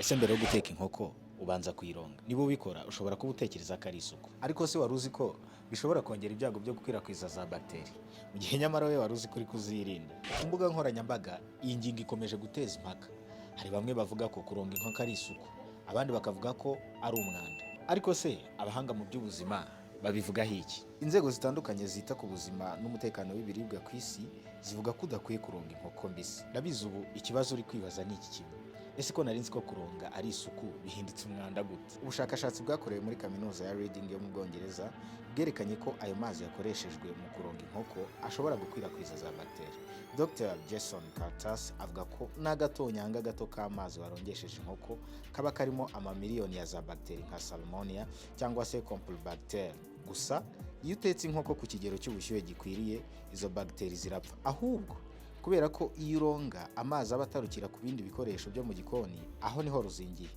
Ese mbere yo guteka inkoko ubanza kuyironga? Niba ubikora, ushobora kuba utekereza ko ari isuku, ariko se wari uzi ko bishobora kongera ibyago byo gukwirakwiza za bagiteri, mu gihe nyamara we wari uzi ko uri kuzirinda? Ku mbuga nkoranyambaga iyi ngingo ikomeje guteza impaka. Hari bamwe bavuga ko kuronga inkoko ari isuku, abandi bakavuga ko ari umwanda. Ariko se abahanga mu by'ubuzima babivugaho iki? Inzego zitandukanye zita ku buzima n'umutekano w'ibiribwa ku isi zivuga ko udakwiye kuronga inkoko mbisi. Ndabizi, ubu ikibazo uri kwibaza ni iki kimwe: ese ko nari nzi ko kuronga ari isuku, bihindutse umwanda gute? Ubushakashatsi bwakorewe muri Kaminuza ya Reading yo mu Bwongereza bwerekanye ko ayo mazi yakoreshejwe mu kuronga inkoko ashobora gukwirakwiza za bagiteri. Dr Jason Kartas avuga ko n'agatonyanga gato k'amazi warongesheje inkoko kaba karimo amamiliyoni ya za bagiteri nka Salmonella cyangwa se Campylobacter. Gusa iyo utetse inkoko ku kigero cy'ubushyuhe gikwiriye, izo bagiteri zirapfa. Ahubwo kubera ko iyo uronga amazi aba atarukira ku bindi bikoresho byo mu gikoni, aho niho ruzingiye.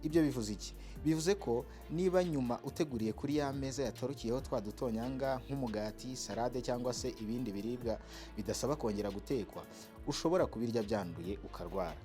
Ibyo bivuze iki? Bivuze ko niba nyuma uteguriye kuri ya meza yatarukiyeho twa dutonyanga, nk'umugati, salade cyangwa se ibindi biribwa bidasaba kongera gutekwa, ushobora kubirya byanduye ukarwara.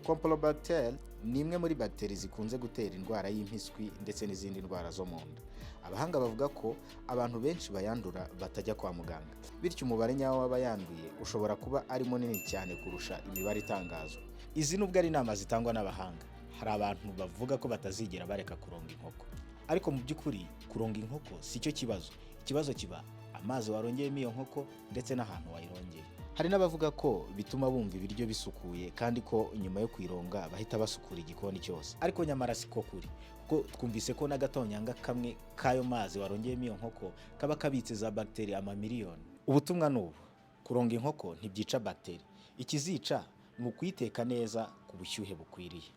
Campylobacter ni imwe muri bagiteri zikunze gutera indwara y'impiswi ndetse n'izindi ndwara zo mu nda. Abahanga bavuga ko abantu benshi bayandura batajya kwa muganga, bityo umubare nyawo w'abayanduye ushobora kuba ari munini cyane kurusha imibare itangazwa. Izi nubwo ari inama zitangwa n'abahanga, hari abantu bavuga ko batazigera bareka kuronga inkoko. Ariko mu by'ukuri kuronga inkoko si cyo kibazo. Ikibazo kiba amazi warongeyemo iyo nkoko ndetse n'ahantu wayirongeye. Hari n'abavuga ko bituma bumva ibiryo bisukuye, kandi ko nyuma yo kuyironga bahita basukura igikoni cyose. Ariko nyamara siko kuri, kuko twumvise ko n'agatonyanga kamwe k'ayo mazi warongeyemo iyo nkoko kaba kabitse za bagiteri amamiliyoni. Ubutumwa ni ubu: kuronga inkoko ntibyica bagiteri. Ikizica ni ukuyiteka neza ku bushyuhe bukwiriye.